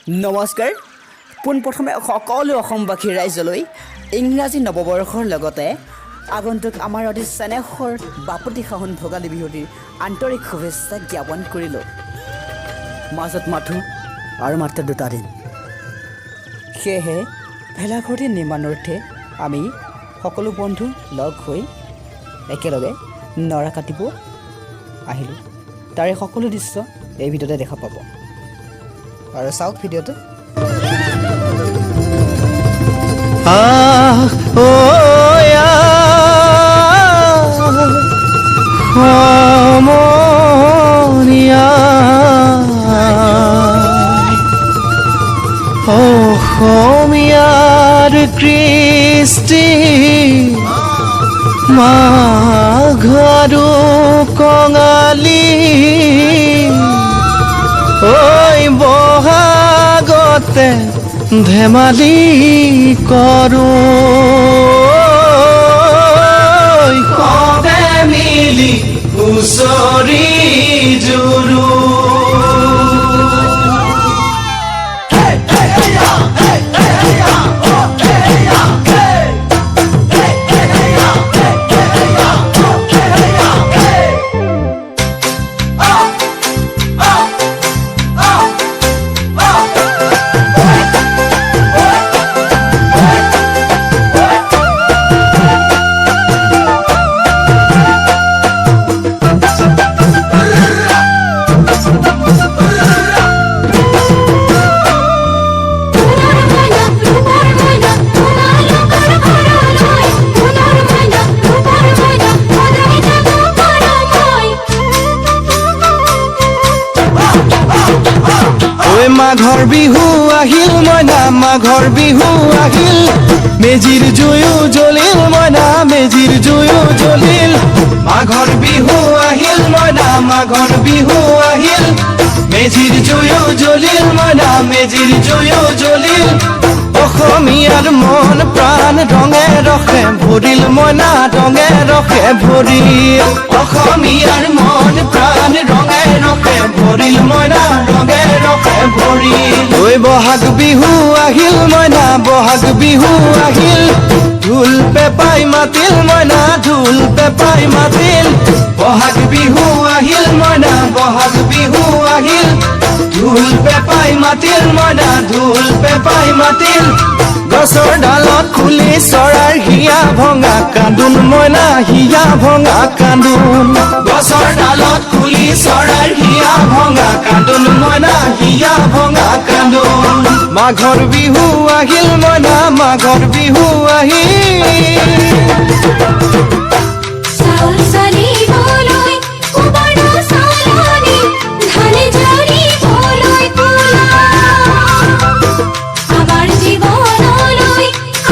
নমস্কাৰ। পোনপ্ৰথমে সকলো অসমবাসী ৰাইজলৈ ইংৰাজী নৱবৰ্ষৰ লগতে আগন্তুক আমাৰ অতি চেনেহৰ বাপতি সাহোন ভোগালী বিহুটিৰ আন্তৰিক শুভেচ্ছা জ্ঞাপন কৰিলোঁ। মাজত মাথোঁ আৰু মাত্ৰ দুটা দিন। সেয়েহে ভেলাঘৰটি নিৰ্মাণাৰ্থে আমি সকলো বন্ধু লগ হৈ একেলগে নৰা কাটিব আহিলোঁ। তাৰে সকলো দৃশ্য এই ভিডিঅ'তে দেখা পাব আৰু চাওক ভিডিঅ'টো। আহ ঐ আহ সমনীয়া, অসমীয়াৰ কৃষ্টি মাঘ আৰু কঙালী, ঐ বহাগতে ধেমালি কৰোঁ, সবে মিলি হুঁচৰি জোৰো। সোণৰ মইনা, ৰূপৰ মইনা, তোমালোকৰ ঘৰলৈ, সোণৰ মইনা, ৰূপৰ মইনা, সদায় যাব পাৰো মই। ঐ মাঘৰ বিহু আহিল মইনা, মাঘৰ বিহু আহিল, মেজিৰ জুয়ো জ্বলিল মইনা, মেজিৰ জুয়ো জ্বলিল। মাঘৰ বিহু আহিল মইনা, মাঘৰ বিহু আহিল, মেজিৰ জুয়ো জ্বলিল মইনা, মেজিৰ জুয়ো জ্বলিল। অসমীয়াৰ মন প্ৰাণ ৰঙে ৰসে ভৰিল মইনা, ৰঙে ৰসে ভৰিল। অসমীয়াৰ মন প্ৰাণ ৰঙে ৰসে ভৰিল মইনা, ৰঙে ৰসে ভৰিল। ঐ বহাগ বিহু আহিল মইনা, বহাগ বিহু আহিল, ঢোল পেপাই মাতিল মইনা, ঢোল পেপাই মাতিল। বহাগ বিহু আহিল মইনা, বহাগ বিহু আহিল, ঢোল পেপাই মাতিল মইনা, ঢোল পেপাই মাতিল। গছৰ ডালত খুলি চৰাইৰ হিয়া ভঙা কান্দোন মইনা, হিয়া ভঙা কান্দোন। গছৰ ডালত খুলি চৰাইৰ হিয়া ভঙা কান্দোন মইনা, হিয়া ভঙা কান্দোন। মাঘৰ বিহু আহিল মইনা, মাঘৰ বিহু আহিল। চাউল চালিবলৈ সুবৰ্ণ চালনী, ধান জাৰিবলৈ কুলা, আমাৰ জীৱনলৈ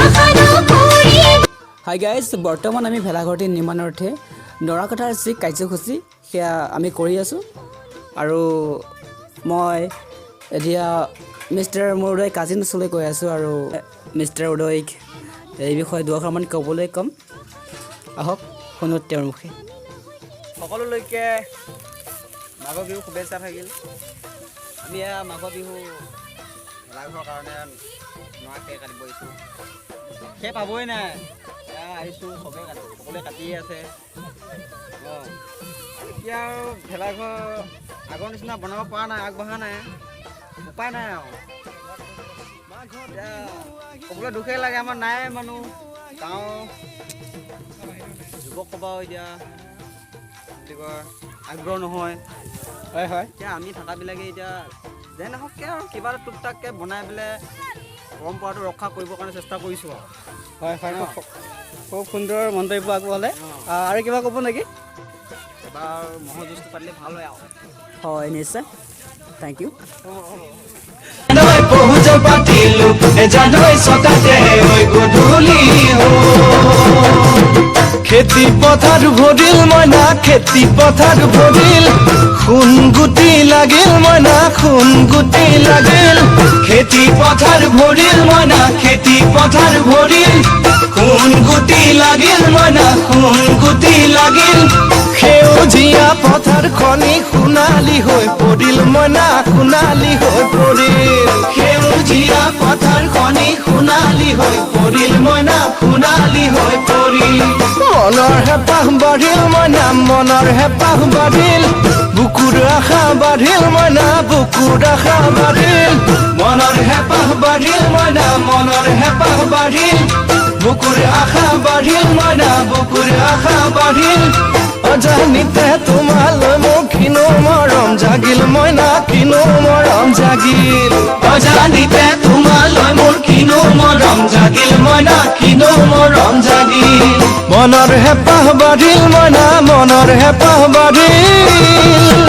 আশা নকৰিব। হাই গাইজ, বৰ্তমান আমি ভেলাঘৰটি নিৰ্মাণাৰ্থে নৰা কটাৰ যি কাৰ্যসূচী সেয়া আমি কৰি আছোঁ আৰু মই এতিয়া মিষ্টাৰ মোৰ উদয় কাজিন ওচৰলৈ গৈ আছোঁ আৰু মিষ্টাৰ উদয়ক এই বিষয়ে দুআষাৰমান ক'বলৈ ক'ম। আহক শুনো তেওঁৰ মুখে। সকলোলৈকে মাঘৰ বিহু শুভেচ্ছা থাকিল। আমি এয়া মাঘৰ বিহু ভেলাঘৰৰ কাৰণে নৰা খেৰ কাটিব আহিছোঁ। খেৰ পাবই নাই, এয়া আহিছোঁ, চবেই কাটি, সকলোৱে কাটিয়ে আছে। অঁ, এতিয়া আৰু ভেলাঘৰ আগৰ নিচিনা বনাব পৰা নাই, আগবঢ়া নাই, উপায় নাই আৰু। এতিয়া ক'বলৈ দুখেই লাগে, আমাৰ নাই মানুহ, গাঁও যুৱক সভাও এতিয়া বুলি কয় আগ্ৰহ নহয়। হয় হয়। এতিয়া আমি থকাবিলাকে এতিয়া যে নহওককৈ আৰু কিবা এটা টুক টাককৈ বনাই পেলাই পৰম্পৰাটো ৰক্ষা কৰিবৰ কাৰণে চেষ্টা কৰিছোঁ আৰু। হয় হয়, খুব খুব সুন্দৰ মন্তব্য আগবঢ়ালে। আৰু কিবা ক'ব নেকি? এবাৰ ম'হৰ যুঁজটো পাতিলে ভাল হয় আৰু। হয়, নিশ্চয়, thank U. পহু পাতিলো জানৈ চতাতে ঐ গধূলি। খেতি পথাৰ ভৰিল মইনা, খেতি পথাৰ ভৰিল, সোণ গুটি লাগিল মইনা, সোণ গুটি লাগিল। খেতি পথাৰ ভৰিল মইনা, খেতি পথাৰ ভৰিল, সোণ গুটি লাগিল মইনা, সোণ গুটি লাগিল। সেউজীয়া পথাৰখনি সোণালী হৈ পৰিল মইনা, সোণালী হৈ পৰিল। হৈ পৰিল মইনা, সোণালী হৈ পৰিল। মনৰ হেঁপাহ বাঢ়িল মইনা, মনৰ হেঁপাহ বাঢ়িল, বুকুৰ আশা বাঢ়িল মইনা, বুকুৰ আশা বাঢ়িল। মনৰ হেঁপাহ বাঢ়িল মইনা, মনৰ হেঁপাহ বাঢ়িল, বুকুৰ আশা বাঢ়িল মইনা, বুকুৰ আশা বাঢ়িল। অজানিতে তোমালৈ মোৰ কিনো মৰম জাগিল মইনা, কিনো মৰম জাগিল। অজানিতে তোমালৈ মোৰ কিনো মৰম জাগিল মইনা, কিনো মৰম জাগিল। মনৰ হেঁপাহ বাঢ়িল মইনা, মনৰ হেঁপাহ বাঢ়িল।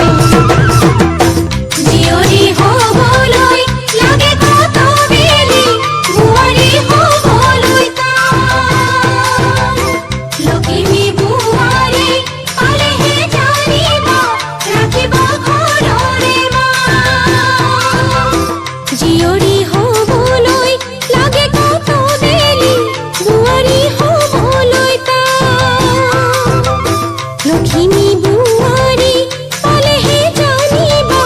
জীয়ৰী হ'বলৈ লাগে কত বেলি, বোৱাৰী হ'বলৈ টান। লখিমী বোৱাৰী পালেহে জানিবা ৰাখিব ঘৰৰে মান। জীয়ৰী হ'বলৈ লাগে কত বেলি, বোৱাৰী হ'বলৈ টান। লখিমী বোৱাৰী পালেহে জানিবা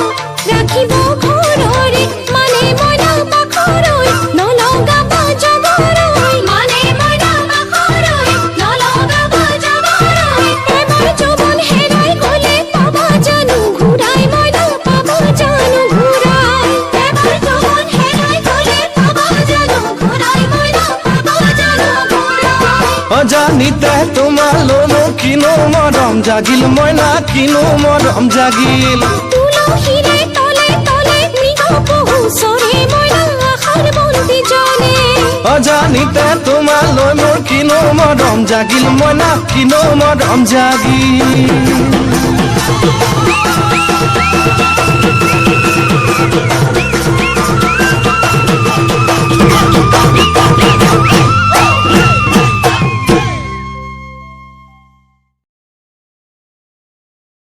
ৰাখিব ঘৰৰে মানে। মইনা পাখৰৈ নলগাবা জগৰৈ, মানে মইনা পাখৰৈ নলগাবা জগৰৈ। এবাৰ যৌৱন হেৰাই গ'লে পাবা জানো ঘূৰাই মইনা, পাবা জানো ঘূৰাই? এবাৰ যৌৱন হেৰাই গ'লে পাবা জানো ঘূৰাই মইনা, পাবা জানো ঘূৰাই? অজানিতে তোমালৈ মোৰ কিনো মৰম জাগিল মইনা, কিনো মৰম জাগিল। তুলসীৰে তলে তলে মৃগ পহু চৰে মইনা, আশাৰ বন্তি জ্বলে। অজানিতে তোমালৈ মোৰ কিনো মৰম জাগিল মইনা, কিনো মৰম জাগিল।